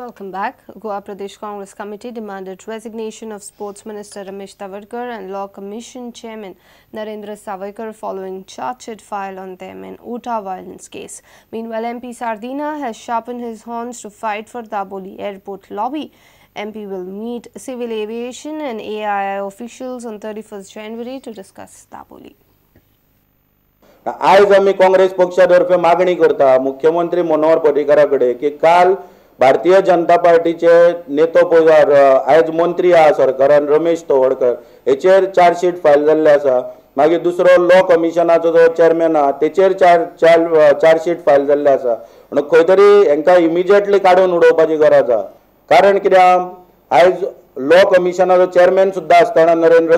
Welcome back. Goa Pradesh Congress Committee demanded resignation of Sports Minister Ramesh Tawadkar and Law Commission Chairman Narendra Sawaikar following charge sheet filed on them in Ota violence case. Meanwhile, MP Sardinha has sharpened his horns to fight for Dabolim Airport lobby. MP will meet civil aviation and AII officials on 31st January to discuss Dabolim. आयज आमी काँग्रेस पक्षातर्फे मागणी करता मुख्यमंत्री मनोहर पर्रीकारा कडेन की काल भारतीय जनता पार्टीचे नेतो पळय आयज मंत्री आहा सरकारान रमेश तवडकर हेचेर चार्जशीट फायल जाल्ले आसा. मागीर दुसरो लॉ कमिशनाचो जो चेअरमॅन आहा तेचेर चार्जशीट फायल जाल्ले आसा. म्हणून खंय तरी हेंकां इमिजिएटली काडून उडोवपाची गरज आहा. कारण कित्याक आयज लॉ कमिशनाचो चेअरमॅन सुद्दां आसतना नरेंद्र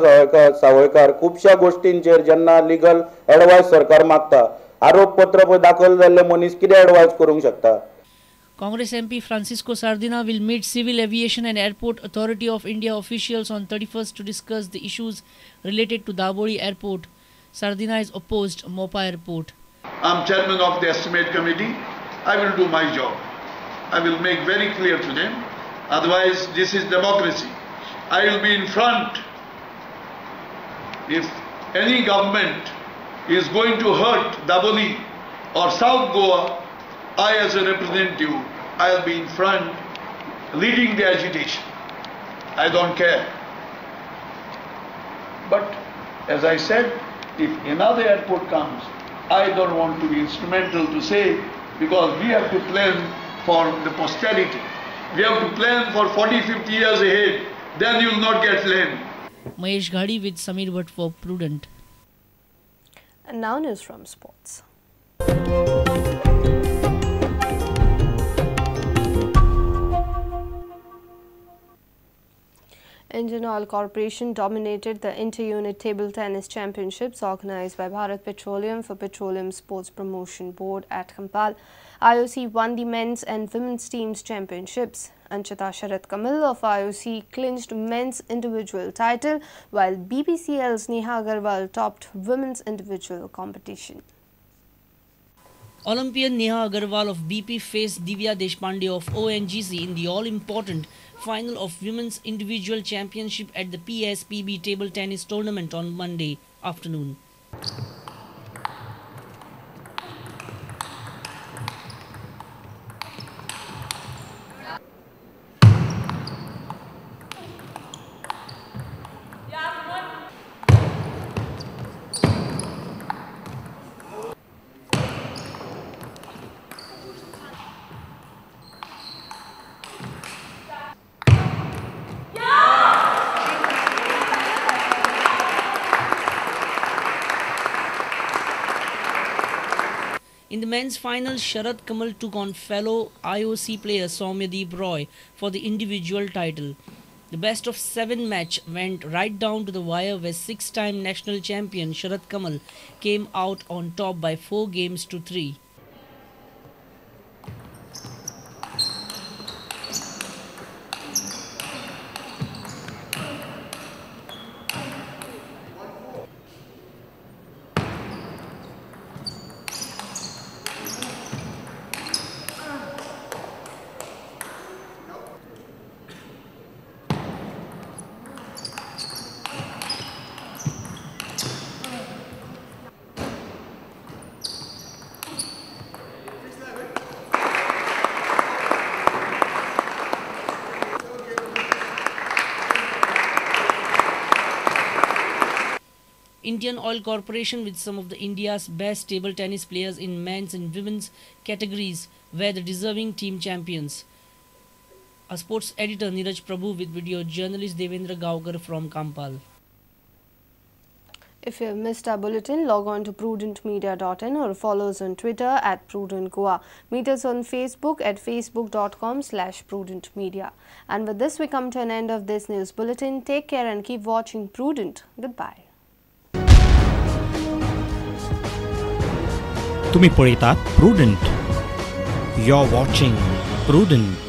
सावयकार खुबश्या गोश्टींचेर जेन्ना लिगल एडवायस सरकार मागता आरोपपत्र पळय दाखल जाल्ले मनीस कितें एडवायस करूंक शकता. Congress MP Francisco Sardinha will meet Civil Aviation and Airport Authority of India officials on 31st to discuss the issues related to Dabolim Airport. Sardinha is opposed Mopa Airport. I am chairman of the estimate committee. I will do my job. I will make very clear to them. Otherwise, this is democracy. I will be in front. If any government is going to hurt Dabolim or South Goa, I as a representative, I will be in front leading the agitation. I don't care. But as I said, if another airport comes, I don't want to be instrumental to say, because we have to plan for the posterity. We have to plan for 40-50 years ahead. Then you will not get land. Mahesh Ghadi with Samir Bhatt for Prudent. And now news from sports. Indian Oil Corporation dominated the inter-unit table tennis championships organized by Bharat Petroleum for Petroleum Sports Promotion Board at Campal. IOC won the men's and women's teams championships. Anchita Sharat Kamal of IOC clinched men's individual title, while BPCL's Neha Agarwal topped women's individual competition. Olympian Neha Agarwal of BP faced Divya Deshpande of ONGC in the all-important final of Women's Individual Championship at the PSPB Table Tennis Tournament on Monday afternoon. In the men's final, Sharath Kamal took on fellow IOC player Soumyadeep Roy for the individual title. The best of 7 match went right down to the wire, where 6-time national champion Sharath Kamal came out on top by 4-3. Indian Oil Corporation, with some of the India's best table tennis players in men's and women's categories, were the deserving team champions. A sports editor Neeraj Prabhu with video journalist Devendra Gaukar from Kampal. If you have missed our bulletin, log on to prudentmedia.in or follow us on Twitter at Prudent Goa. Meet us on Facebook at facebook.com/prudentmedia. And with this, we come to an end of this news bulletin. Take care and keep watching Prudent. Goodbye. तुम्ही पळयतात Prudent. You are watching Prudent.